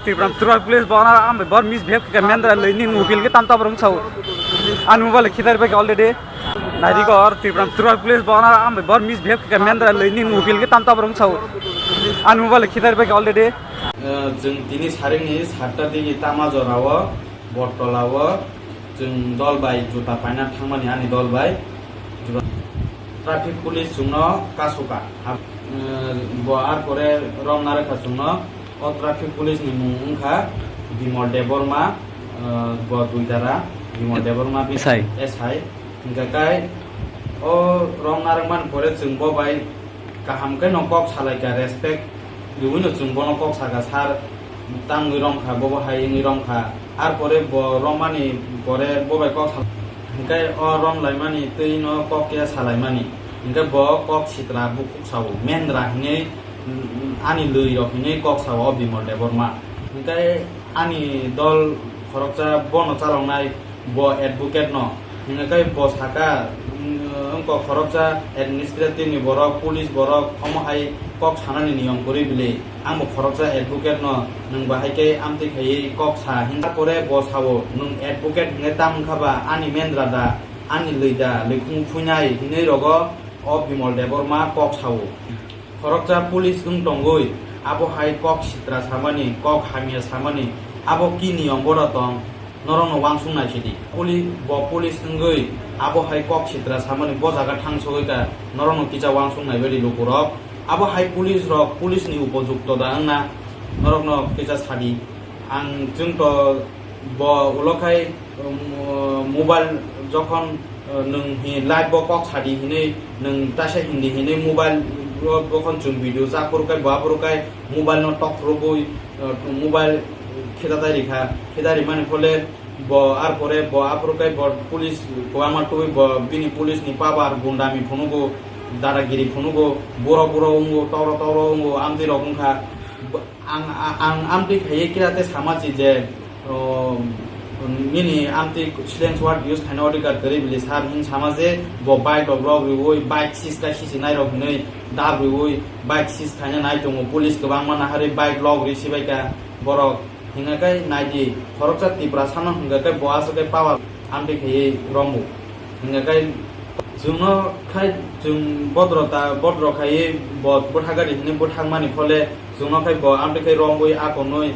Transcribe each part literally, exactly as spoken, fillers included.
Tripura Tribal Police bo ano ang bai bor misbehave khe mendra lei ni mobile khe tam tabra wng sao. Ani mobile khitar bai already. Naidi kor Tripura Tribal Police bo ano ang bai bor misbehave khe mendra lei ni mobile khe tam tabra wng sao. Ani mobile khitar bai already. Eh, chwng tini saringni satta digi Tamajorao, Bottola o, chwng dol bai juta paina thangmani ani dol bai. Traffic police chwngno kasu ka. Hab-, eh, bo ar pore romna rwkha chwngno. O traffic police ni mung wngkha Bimal Debbarma, eh, bo Duidara, Bimal Debbarma bi S I. S I. Hingkha kai o romna rwkmani pore chwng bo bai kaham khe no kok salai kha, respect riwi no chwng bono kok saka, "Sir, tamwi romkha, bobo hai wngwi romkha." Ar pore bo romani pore bo bai kok sal-, hingkhe o rom laimani twi no kok ya salaimani. Hingkhe bo kok sitra bukhuk sao, "Mendra," hinwi, mm, ani lwi rok hinwi kok sao o Bimal Debbarma. Hingkhe ani dol khoroksa bono chaloknai bo advocate no. Hingkhe bo saka, mm, wngkok khoroksa administrative ni borok, police borok, omo hai kok sanani niyom kwrwi bili. Ang bo khoroksa advocate no, nwng bahai khe amtwi khaiwi kok sa, hingkha pore bo sao, "Nwng advocate hingkhe tam wngkha ba, ani mendra da, ani lwi da, lwikhung phuinai," hinwi rogo o Bimal Debbarma kok sao. Khoroksa police wng tongwi, abo hai kok sitra samani, kok hamya samani, abo ki niyom bono tong? Norokno wansuk nai sidi. Poli-, bo police wngwi abo hai kok sitra samani bo jaga thang sogwi ka, norokno kisa wansuk nai badi lukurok. Abo hai police rok, police ni upojukto da wngna, norokno kisa sadi. Ang chwng to bo ulo khai, um, mobile jokhon, uh, nwng hi live bo kok sadi hinwi, nwng taisa hindi hinwi mobile bo, bokhon chwng video cha phuru khai, bo aphuru khai mobile no tok phuru bui, uh, mobile kheda tai rikha, kheda rimani phole bo ar pore bo aphuru khai bo police kwbangma tubui bo bini police ni power gundami phunugo, daragiri phunugo, buro buro wngo, toro toro wngo, amtwi rok wngkha. Bo-, ang, ang, ang amtwi khaiye kira te sama si je, o, nini amtwi slang word use khaina odhikar kwrwi bili sir hin sama je bo bike rok log riwi bike sis kai sisi nai rok hinwi dab riwi bike sis khaina nai tongo, police kwbangma naharwi bike log ri sibai ka borok. Hingkha khe naidi, khoroksa Tiprasano hingkha khe bo aswk khe power amtwi khaiwi rombo. Hingkha khe chwngno khai chwng bodro ta, bodro khaiwi bo bwtha gari hinwi bwthakmani phole chwngno khai bo amtwi khai romwi akonwi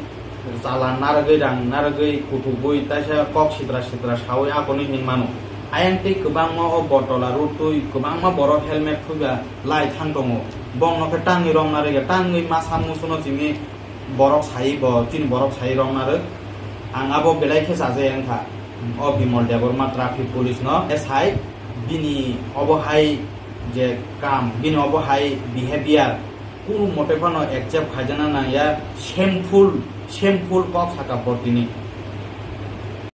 chala narwgwi, rang narwgwi, kutukgwi taisa kok sitra sitra sawi akonwi hinmano. Ayang tei kwbangma o Bottola road twi kwbangma borok helmet phuiba lai thang tongo. Bongno khe tangwi romna rwgya, tangwi masa musuno chini borok sai bo, chini borok sai romna rwk. Ang abo belai khe chajai wngkha. O Bimal Debbarma traffic police no, eh, sai bini obo hai je kam, bini obo hai behavior, kunu mote phano accept khaijana nangya, shameful, shameful kok saka bo tini.